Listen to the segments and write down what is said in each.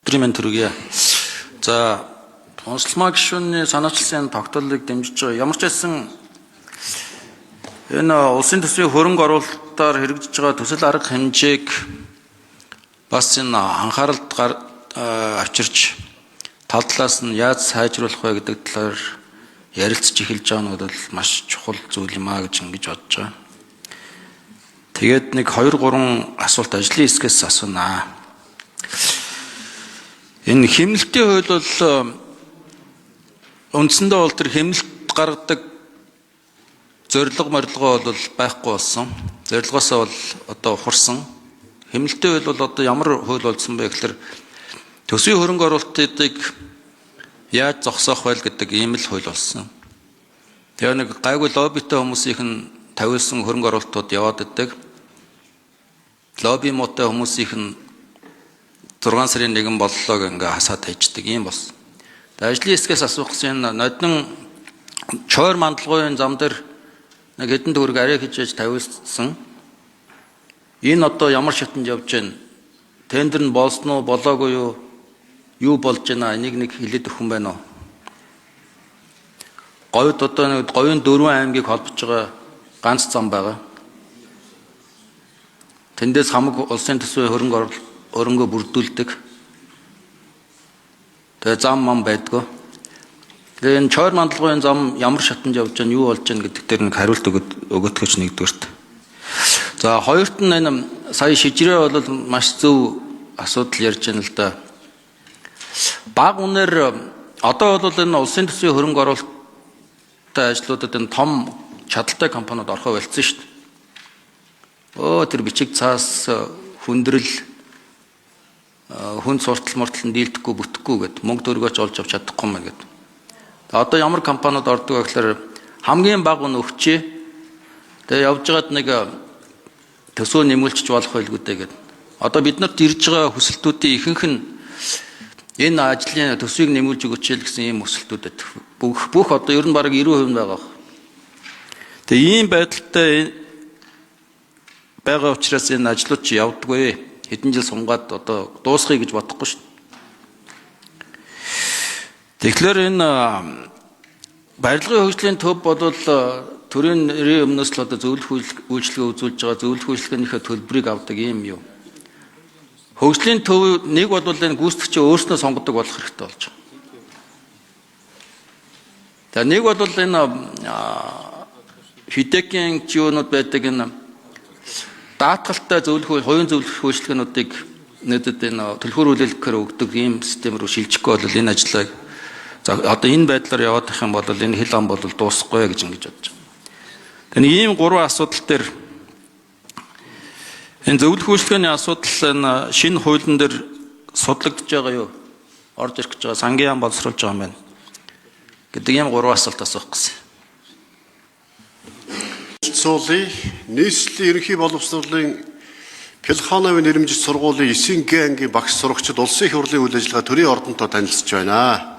Өдрийн мэнд төргийе. За, Унсалмаа гишүүний санаачлсан тогтоолыг дэмжиж байгаа. Ямар ч байсан энэ улсын төсвийн хөрөнгө оруулалтаар хэрэгжиж байгаа төсөл арга хэмжээг бас энэ анхааралд авчирч тал талаас нь яаж сайжруулах вэ гэдэг талаар ярилцж эхэлж байгаа нь бол маш чухал зүйл юм а гэж ингэж бодож байгаа. Тэгээд нэг 2 3 асуулт ажлын хэсгээс асуунаа. Энэ хэмнэлтийн хууль бол үндсэндээ бол тэр хэмнэлт гаргадаг зорилго морилгоо бол байхгүй болсон. Зорилгоосоо бол одоо ухарсан. Хэмнэлтийн хууль бол одоо ямар хууль болсон бэ гэхээр төсвийн хөрөнгө оруулалтыг яаж зогсоох вэ гэдэг ийм л хууль болсон. Тэгээ нэг гайгүй лоббитой хүмүүсийнх нь тавиулсан хөрөнгө оруулалтууд яваад идэг. Лобби муутай хүмүүсийнх нь 6 сарын 1 боллоог ингээ хасаад хайчдаг юм болсон. Тэгээ ажлын хэсгээс асуух гэсэн энэ нодон чойр мандалгүйн зам дээр нэг хэдэн төгрөг арай хижээж тавиулсан. Энэ одоо ямар шатанд явж байна? Тендер нь болсон уу, болоогүй юу? Юу болж байна? Энийг нэг хэлээд өгөх юм байна уу? Говьд одоо нэг говийн дөрвөн аймгийг холбож байгаа ганц зам байгаа. Тэндээс хамаг улсын төсвийн хөрөнгө оруулалт өрөнгө бүрдүүлдэг. Тэгээ зам мам байдгүй. Тэгээ энэ чойр мандалгүйн зам ямар шатанд явж байна, юу болж байна гэдэг дээр нэг хариулт өгөөдгөөч нэгдүгээрт. За, хоёрт нь энэ сая шижрээ бол маш зөв асуудал ярьж байна л да. Баг үнээр одоо бол энэ улсын төсвийн хөрөнгө оруулалттай ажлуудад энэ том чадaltaй компаниуд орхоо болцсон шүү дээ. Өө, тэр бичиг цаас хүндрэл хүн суртал муртал нь дийлдэхгүй бүтэхгүй гэд мөнгө төгрөгөөч олж авч чадахгүй мэн гэд. Одоо ямар компаниуд ордог вэ гэхээр хамгийн бага үн өгчээ. Тэгээ явж байгаад нэг төсөө нэмэлтж болох байлгүй дээ гэд. Одоо бид нарт ирж байгаа хүсэлтүүдийн ихэнх нь энэ ажлын төсвийг нэмүүлж өгөөч л гэсэн ийм хүсэлтүүд байдаг. Бүх одоо ер нь бараг 90% нь байгаа. Тэгээ ийм байдалтай байгаа учраас энэ ажлууд чи явдаггүй. Хэдэн жил сунгаад одоо дуусгая гэж бодохгүй шүү. Тэгэхээр энэ барилгын хөгжлийн төв бол төрийн нэрийн өмнөөс л одоо зөвлөх үйлчилгээ үзүүлж байгаа, зөвлөх үйлчилгээнийхээ төлбөрийг авдаг юм юу. Хөгжлийн төв нэг бол энэ гүйцэтгэгчээ өөрснөө сонгодог болох хэрэгтэй болж байгаа. За, нэг бол энэ фидекийн юунууд байдаг, энэ даатгалтай зөвлөх, хувийн зөвлөх үйлчилгээнүүдийг нэдэд энэ төлхөр хүлээлгэхээр өгдөг ийм систем рүү шилжихгүй бол энэ ажлыг, за, одоо энэ байдлаар яваад их юм бол энэ хил ам бол дуусахгүй гэж ингэж бодож байгаа. Тэгээ ийм гурван асуудал дээр энэ зөвлөх үйлчилгээний асуудал энэ шинэ хуулийн дээр судлагдж байгаа юу? Орж ирэх гэж байгаа, сангийн яам боловсруулж байгаа юм байна гэдэг ийм гурван асуулт асуух гэсэн. Цуулын нийслэлийн ерөнхий боловсролын Пилхановын нэрмжит сургуулийн 9 Г ангийн багш сурагчид улсын их хурлын үйл ажиллагаа төрийн ордонтой танилцж байна.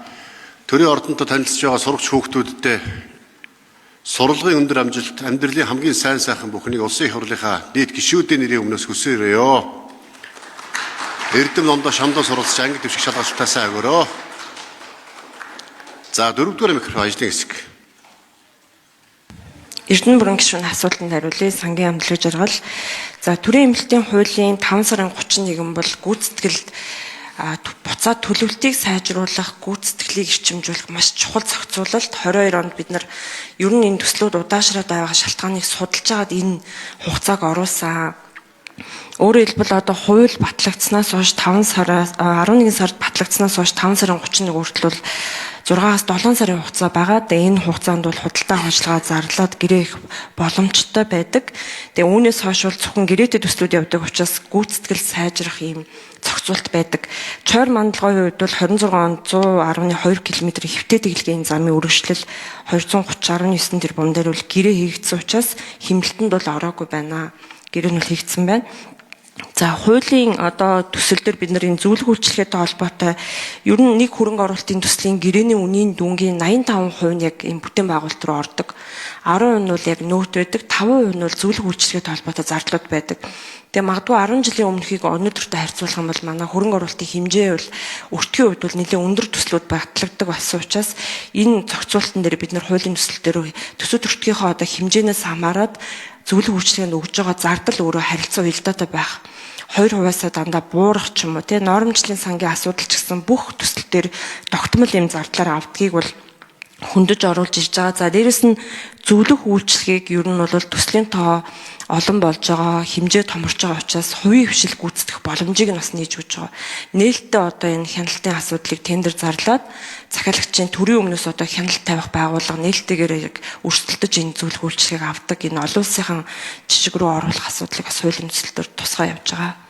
Төрийн ордонтой танилцж байгаа сурагч хүүхдүүдтэй сурлагын өндөр амжилт, амьдралын хамгийн сайн сайхан бүхнийг улсын их хурлынхаа нийт гишүүдийн нэрийн өмнөөс хүсэн өрөөё. Эрдэм номдоо шамдаа суралцж анги дэвших шалгалтаа сайн өгөөрөө. За, дөрөвдүгээр микрофон, ажлын хэсэг. Эрдэнэ бүрэн гишүүн асуултанд хариулъя. Сангийн амтлуу жаргал. За, төрийн эмнэлтийн хуулийн 5 сарын 31 бол гүйцэтгэлд буцаад төлөвлөлтийг сайжруулах, гүйцэтгэлийг эрчимжүүлэх маш чухал зохицуулалт. 22 онд бид нар ер нь энэ төслүүд удаашраад байгаа шалтгааныг судалж байгаад энэ хугацааг оруулсан. Өөрөөр хэлбэл, одоо хууль батлагдсанаас хойш 5 сараас 11 сард батлагдсанаас хойш 5 сарын 31 хүртэл бол 6-аас 7 сарын хугацаа байгаа. Тэгээ энэ хугацаанд бол худалдаа авах зарлаад гэрээ их боломжтой байдаг. Тэгээ үүнээс хойш бол зөвхөн гэрээтэй төслүүд явдаг учраас гүйцэтгэл сайжрах ийм зохицуулт байдаг. Чойр мандалгын хувьд бол 26 онд 100.2 км хэвтээ дэглэгийн замын үргэлжлэл 230.9 тэрбум дээр бол гэрээ хийгдсэн учраас хэмнэлтэнд бол ороогүй байна. Гэрээ нь бол хийгдсэн байна. За, хуулийн одоо төсөл дээр бид нар энэ зөвлөх үйлчилгээтэй холбоотой ер нь нэг хөрөнгө оруулалтын төслийн гэрээний үнийн дүнгийн 85% нь яг энэ бүтээн байгуулалт руу ордог. 10% нь бол яг нөөт байдаг, 5% нь бол зөвлөх үйлчилгээтэй холбоотой зардлууд байдаг. Тэгээ магадгүй 10 жилийн өмнөхийг өнөөдөртэй харьцуулах юм бол манай хөрөнгө оруулалтын хэмжээ бол өртгийн хувьд бол нэлээд өндөр төслүүд батлагддаг болсон учраас энэ зохицуултан дээр бид нар хуулийн төсөл дээр төсөө төртгийнхөө одоо хэмжээнээс хамаарат зөвлөх үйлчилгээнд өгж байгаа зардал өөрөө харилцан уялдаатай байх. 2%-аас дандаа буурах ч юм уу, тий, нормчлалын сангийн асуудал ч гэсэн бүх төсөл дээр тогтмол юм зардлаар авдгийг бол хөндөж оруулж ирж байгаа. За, дээрэс нь зөвлөх үйлчилгээг ер нь бол төслийн тоо олон болж байгаа, хэмжээ томорч байгаа учраас хувийн хвшил гүйцэтгэх боломжийг нь бас нээж өгч байгаа. Нээлттэй одоо энэ хяналтын асуудлыг тендер зарлаад захиалагчийн төрийн өмнөөс одоо хяналт тавих байгууллага нээлттэйгээр яг өрсөлдөж энэ зөвлөх үйлчилгээг авдаг. Энэ олон улсынхан жижиг рүү оруулах асуудлыг бас хуулийн төсөл төр тусгай явж байгаа.